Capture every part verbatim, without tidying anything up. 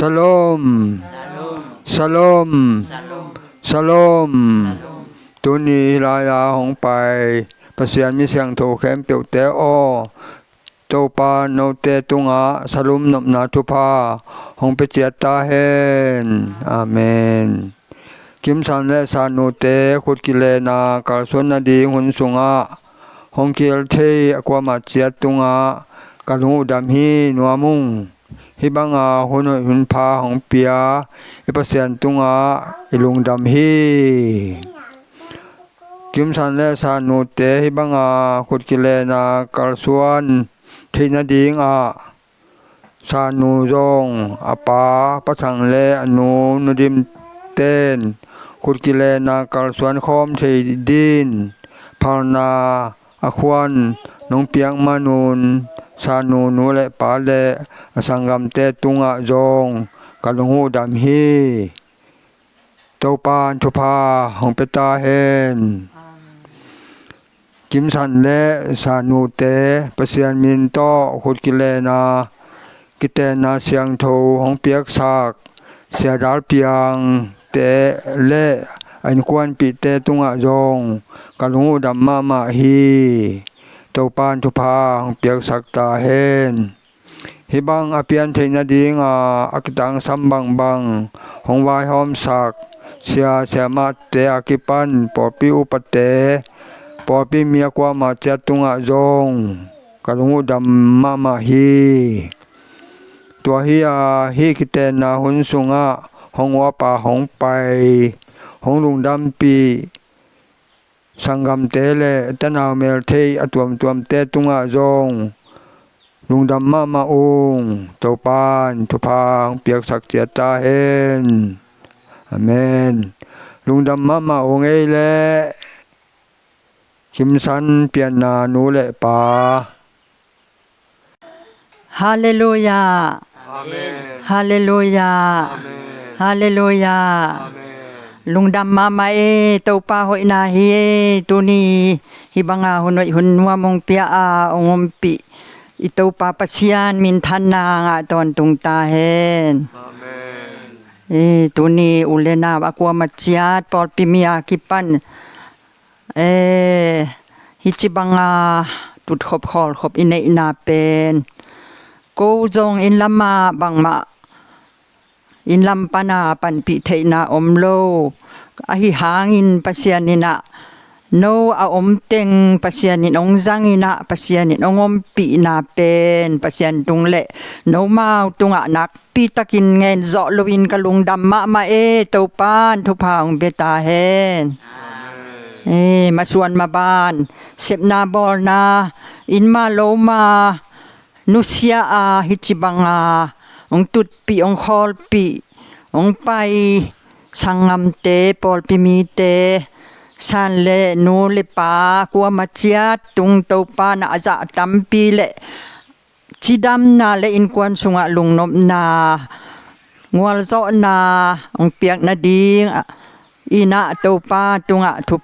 Shalom. Shalom. Shalom. Tuni hih lai-a hong pai Pasian mi siangtho khempeuhte aw, Topa note tungah shalom nopna thupha hong pia ciat ta hen. Amen. Kimsan le Sannute khut kilena kalsuan nading hun sungah hong kihel thei a kuamah ciat tungah ka lung uh dam hi. Nuam ung. Hih banga hun hoih hun pha hong pia i Pasian tungah i lungdam hi. Kimsan le Sannute hih banga khut kilena kalsuan theih nadingah Sannu zong a pa Pa Thang le a nu Nu Dim ten khut kilena kalsuan khawm thei din phalna a khuan nong piak manun Sannu nu le pa le a sanggamte tungah zong ka lung uh dam hi. Topan thupha hong pia ta hen. Kimsan le Sannute Pasian min tawh khut kilena kitenna siangtho hong piaksak Sia Dal Piangte le a innkuanpihte tungah zong ka lung uh dam mahmah hi. Topan thupha hong piaksak ta hen. Hih bang a pian theih nadinga a kitangsam bangbang hong vaihawmsak sia siamahte a kipan pawlpi upate, pawlpi mi a kuamah ciat tungah zong ka lung uh dam mahmah hi. Tua hi-a hih kitenna hun sungah hong uapa hong pai, hong lungdampih sanggamte le tanau melthei a tuamtuamte tungah zong lungdam mahmah ung. Topan thupha hong piaksak ciat ta hen. Amen. Lungdam mahmah ung ei leh. Kimsan pianna nu le pa. Halleluia. Amen. Halleluia. Amen. Halleluia. Amen. Lungdam mahmah e, Topa hoihna hi e, tuni hih banga hun hoih hun nuam hong pia a hong ompih i Topa Pasian minthanna ngah tawntung ta hen. Amen. E, tuni u le nau a kuamah ciat pawlpi mi a kipan E, hih ci banga tutkhop khawlkhop i neihna pen ko zong inn lamah bangmah inn lam pana panpih theihna om lo. Ahi hangin Pasian in ah no a om teng Pasian in hong zang in ah Pasian in hong ompihna pen Pasian tung le nomau tungah nak pitakin ngen zawh loin ka lungdam mahmah e, Topan thupha hong pia ta hen. E, masuan maban sepna bawlna inn ma lo ma nusia a hih ci banga hong tutpih hong khawlpih hong pai sanggamte pawlpi mite san le nu le pa kuamah ciat tung Topa na a zah tampi le cidamna le innkuan sungah lungnopna gualzawhna hong piak nading in ah Topa tungah thup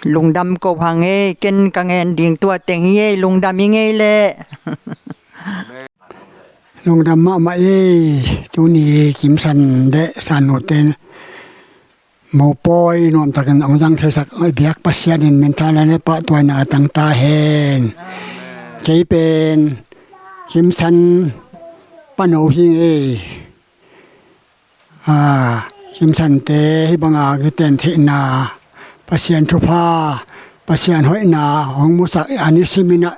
lungdam ko hang ei. Ken ka ngen ding tua teng hi ei. Lungdam i ngei leh. Lungdam mahmah ei. Tuni Kimsan le Sannute mopawi nuamtakin hong zang theisak biak Pasian in minthanna le pahtawina a tang ta hen. Kei pen Kimsan pano hi ngei. A, Kimsante hih banga kiten theihna Pasian thupha Pasian hoihna hong musak a nisimin ah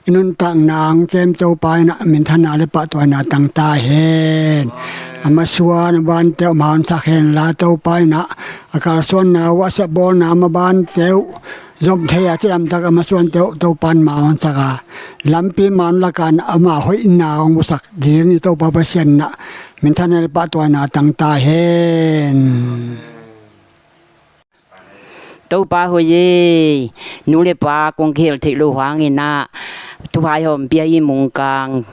i nuntakna hong kem Topa in ah minthanna le pahtawina tang ta hen. A masuan a bante uh maunsak hen la Topa in ah a kalsuanna uh a sepbawlna a mabante uh zom thei a cidamtak a masuante uh Topa in maunsak a lampi maun lakan ama hoihna hong musak ding i Topa Pasian in ah minthanna le pahtawina tang ta hen. Topa hoih e, nu le pa kong kihel theih lo hangin ah thupha hong pia i Mungkang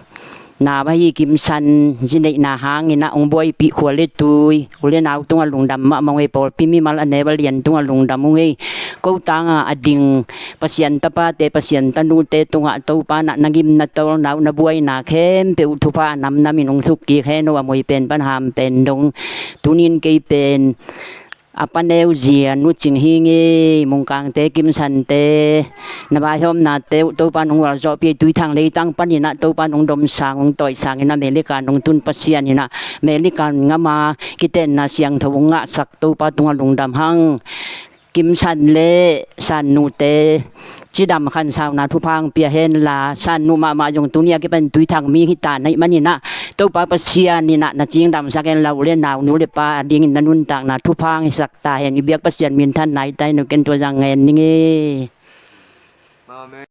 Nau ahi Kimsan zi neihna hangin ah hong buaipih khua le tui, u le nau tungah lungdam mahmah ung ei. Pawlpi mimal a neu a lian tungah lungdam ung ei. Ko tangah a ding Pasian tapate, Pasian tanute tungah Topa in ah na gimna tawlna uh, na buaina khempeuh uh thupha a namnam in hong thuk kik hen aw, a moi pen pan a ham pen dong. Tuni in kei pen a pa neu zi a Nu Cing Hing hi ing ei. Mungkangte, Kimsante, na vaihawmnate uh Topa in hong gualzawhpih ei. Tuithang leitang panin ah Topa in hong domsang, hong tawisangin ah America in hong tun Pasian in ah America gam ah kitenna siangtho hong ngahsak Topa tungah lungdam hang. Kimsan le San nute cidam khansauna thupha hong pia hen la, San nu mahmah zong tuni a kipan Tuithang mi hi ta na hih manin ah Topa Pasian in ah na cingdamsak hen la, u le nau, nu le pa adingin na nuntakna thupha hong hisak ta hen. I biak Pasian minthanna hi ta hi. Ken tua zang ngen ning ei. Amen.